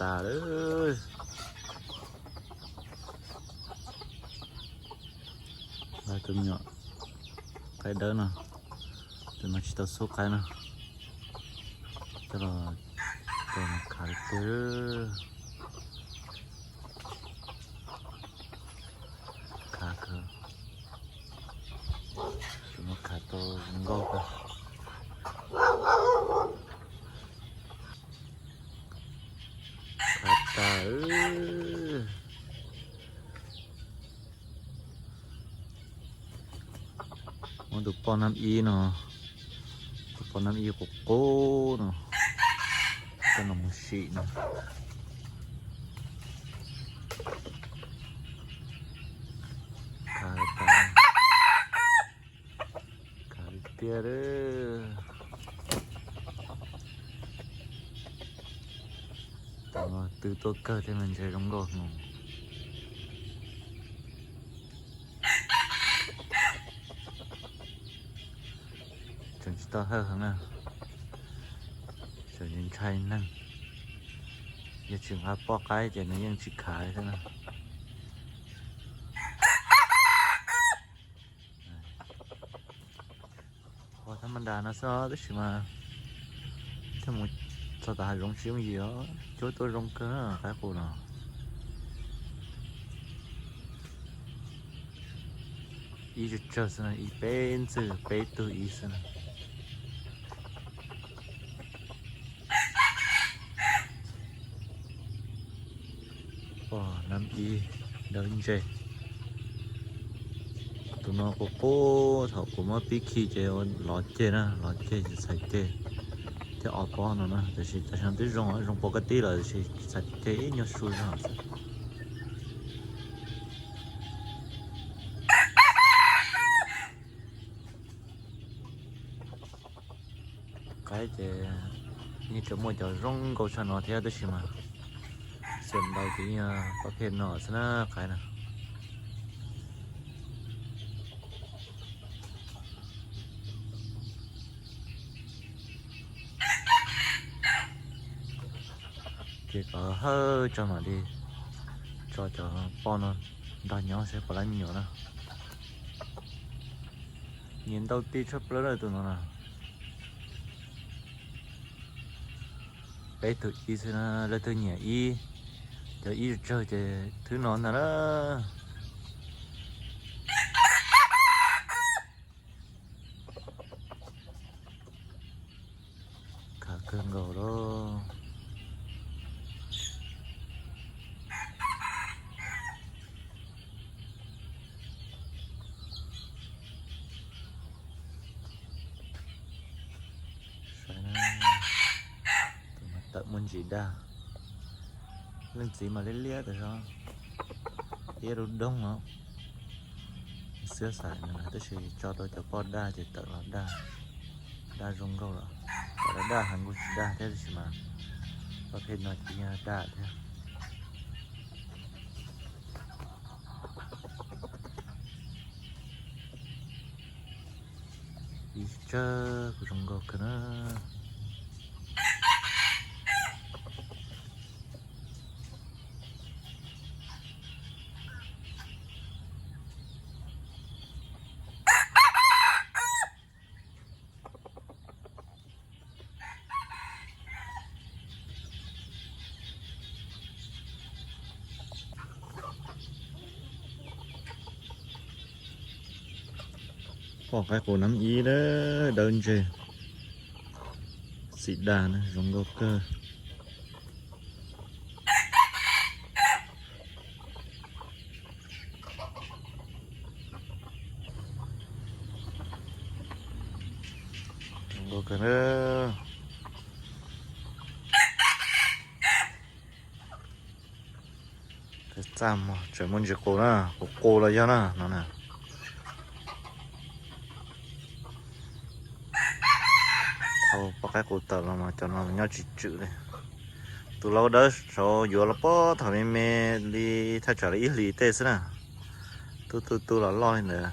tas lawm. Tus me nyuam qaib dawb no, tus no tsis tau xub qaib no, coj los, coj los khav tiag. Khav kawg. Tus no khav tau zoo nkauj kawg. Khav tas. Muab tus poj nab ib no, tus poj nab ib qub qub no, coj los mus sim no. Khav tas, khav tiag tiag. Tus no tw tuaj kawg thiab mas ntshai zoo nkauj no. Tseem tsis tau hawj heev na, tseem ntshai neeg. Yog tsis nqa poj qaib ces nws yeej tsis khav li thiab na. Qhov thab mab das no xwb tab sis mas thiaj mus txog tom hav zoov tsis yooj yim os, cuab tuaj zoo kawg na qaib qus no. Ib tsawg tsawg xwb na, ib peb ntxwg peb tug ib xwb na. Poj nab ib dawb ntse. Tus no qub qub thaum kuv muab pib khi ces lov ceg na, lov ceg ces txhais ceg thiab ob pob no na, tiam sis tam sim no twb zoo, zoo pov ka tib lawm tiam sis txhais ceg ib nyuag su zog xwb. Qaib ces yeej tseem muaj cov zoo nkauj tshaj no thiab tab sis mas xyem ntau ces yeej pab phej no xwb na qaib na. Ces kom hawj tso mam li tso cov poj no nrog nyob seb puas lab me nyuam na. Nyias ntau ti tshaj plaws lawm tus no na. Peb tug ib xwb na, leej twg nyiam ib, cov ib tsawg ces thwb no ntag na. Khav kawg nkaus lawm. Saib na, tus no tawm muaj ntsis dag. Leej txiv mas liab liab tas zog, liab dub doog os. Xwb xaiv no tab sis tso rau cov poj daj ces tawm los daj, daj zoo nkauj lawm. Cov daj daj heev kuj tsis dag thiab tab sis mas pab phej no ces yeej daj thiab. Ib tsawg kuj zoo nkauj kawg na. Poj qaib qus nab ib dawb ntse, xim dag na, zoo nkauj kawg. Zoo nkauj kawg na. Txaj muag tseem muaj ntsis qus na, qus qus los yog na no na. Thaum poj qaib qus tawm los mas cov no nyob tsis tswm li. Tus lau dawb saud yuav los puag thaum me me li thaj tsam li ib hlis tej xwb na. Tu tu tu los loj li ntawd.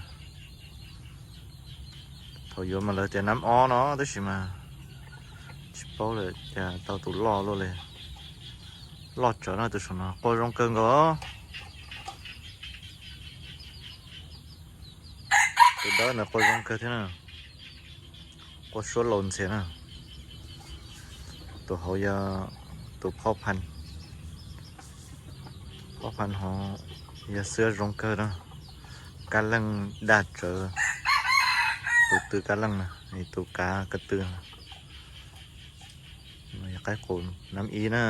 Thaum yuav mas lawv tias nab ob no tab sis mas tsis paub lawm cas tau tus loj luaj li. Loj tsawv no, tus saum no qua zoo kawg nkaus. Tus dawb ntawd qua zoo kawg thiab na. Qua suab laus ntxhias na. Tus hauv yog tus phob phan, phob phan hauv yog xwb zoo kawg na. Kab leej daj tsawv. Tus tw kab leej na, tus kav ko tw. Yog qaib qus nab ib na.